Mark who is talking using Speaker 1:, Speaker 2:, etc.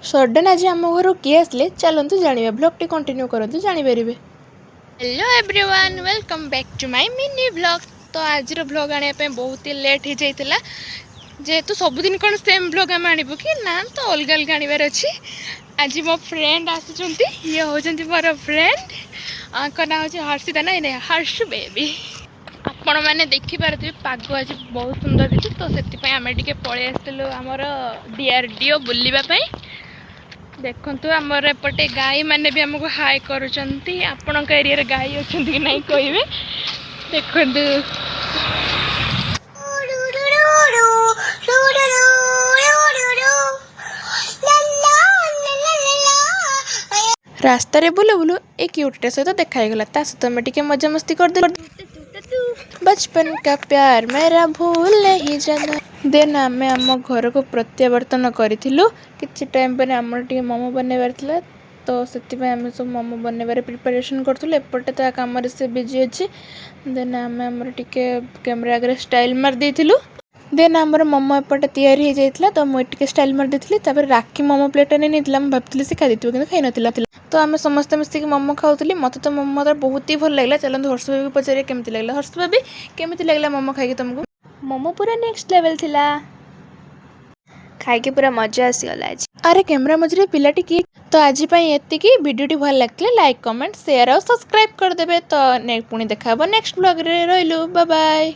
Speaker 1: Sudden ଆଜି ଆମ ଘରୁ କିଏ ଆସିଲେ, ଚାଲନ୍ତୁ ଜାଣିବା। ବ୍ଲଗ୍ଟି କଣ୍ଟିନ୍ୟୁ କରନ୍ତୁ, ଜାଣିପାରିବେ। Hello everyone, welcome back to my mini vlog. ତ ଆଜିର ବ୍ଲଗ୍ ଆଣିବା ପାଇଁ ବହୁତ ହି ଲେଟ୍ ହେଇଯାଇଥିଲା। ଯେହେତୁ ସବୁଦିନ କ'ଣ ସେମ୍ ବ୍ଲଗ୍ ଆମେ ଆଣିବୁ କି? ନା, ତ ଅଲଗା ଅଲଗା ଆଣିବାର ଅଛି। ଆଜି ମୋ ଫ୍ରେଣ୍ଡ ଆସୁଛନ୍ତି। ଇଏ ହେଉଛନ୍ତି ମୋର ଫ୍ରେଣ୍ଡ, ଆଙ୍କ ନାଁ ହେଉଛି ହର୍ଷିତା। ନାଇଁ ନାଇଁ, ହର୍ଷ ବେବି। ଆପଣମାନେ ଦେଖିପାରୁଥିବେ, ପାଗ ଆଜି ବହୁତ ସୁନ୍ଦର ଦେଇଛି। ତ ସେଥିପାଇଁ ଆମେ ଟିକେ ପଳେଇ ଆସିଥିଲୁ ଆମର ଡିଆରଡିଓ ବୁଲିବା ପାଇଁ। ଦେଖନ୍ତୁ, ଆମର ଏପଟେ ଗାଈ ମାନେ ବି ଆମକୁ ହାଇ କରୁଛନ୍ତି। ଆପଣଙ୍କ ଏରିଆରେ ଗାଈ ଅଛନ୍ତି କି ନାହିଁ, କହିବେ। ଦେଖନ୍ତୁ। ରାସ୍ତାରେ ବୁଲୁ ବୁଲୁ ଏ କ୍ୟୁଟିଟା ସହିତ ଦେଖା ହେଇଗଲା। ତା ସହିତ ଆମେ ଟିକେ ମଜାମସ୍ତି କରିଦେଲୁ। बचपन का प्यार मेरा भूल नहीं जाना। ଦେନ୍ ଆମେ ଆମ ଘରକୁ ପ୍ରତ୍ୟାବର୍ତ୍ତନ କରିଥିଲୁ। କିଛି ଟାଇମ୍ ପରେ ଆମର ଟିକେ ମୋମୋ ବନେଇବାର ଥିଲା, ତ ସେଥିପାଇଁ ଆମେ ସବୁ ମୋମୋ ବନେଇବାରେ ପ୍ରିପାରେସନ୍ କରୁଥିଲୁ। ଏପଟେ ତା କାମରେ ସେ ବିଜି ଅଛି। ଦେନ୍ ଆମେ ଆମର ଟିକେ କ୍ୟାମେରା ଆଗରେ ଷ୍ଟାଇଲ୍ ମାରି ଦେଇଥିଲୁ। ଦେନ୍ ଆମର ମୋମୋ ଏପଟେ ତିଆରି ହେଇଯାଇଥିଲା, ତ ମୁଁ ଟିକେ ଷ୍ଟାଇଲ୍ ମାରି ଦେଇଥିଲି। ତାପରେ ରାକ୍ଷୀ ମୋମୋ ପ୍ଲେଟ୍ଟା ନେଇ ନେଇଥିଲା। ମୁଁ ଭାବିଥିଲି ସେ ଖାଇ ଦେଇଥିବ, କିନ୍ତୁ ଖାଇନଥିଲା। ତ ଆମେ ସମସ୍ତେ ମିଶିକି ମୋମୋ ଖାଉଥିଲି। ମୋତେ ତ ମୋମୋ ତ ବହୁତ ହି ଭଲ ଲାଗିଲା। ଚାଲନ୍ତୁ, ହର୍ଷ ବେବିକୁ ପଚାରିବା କେମିତି ଲାଗିଲା। ହର୍ଷ ବେବି, କେମିତି ଲାଗିଲା ମୋମୋ ଖାଇକି ତୁମକୁ?
Speaker 2: ମୋମୋ ପୁରା ନେକ୍ସଟ ଲେଭେଲ୍ ଥିଲା। ଖାଇକି ପୁରା ମଜା ଆସିଗଲା ଆଜି।
Speaker 1: ଆରେ, କ୍ୟାମେରା ମଝିରେ ପିଲାଟି କିଏ? ତ ଆଜି ପାଇଁ ଏତିକି। ଭିଡ଼ିଓଟି ଭଲ ଲାଗିଥିଲେ ଲାଇକ୍, କମେଣ୍ଟ, ସେୟାର ଆଉ ସବସ୍କ୍ରାଇବ୍ କରିଦେବେ। ତ ପୁଣି ଦେଖା ହେବ ନେକ୍ସଟ ବ୍ଲଗ୍ରେ। ରହିଲୁ, ବାଏ ବାଏ।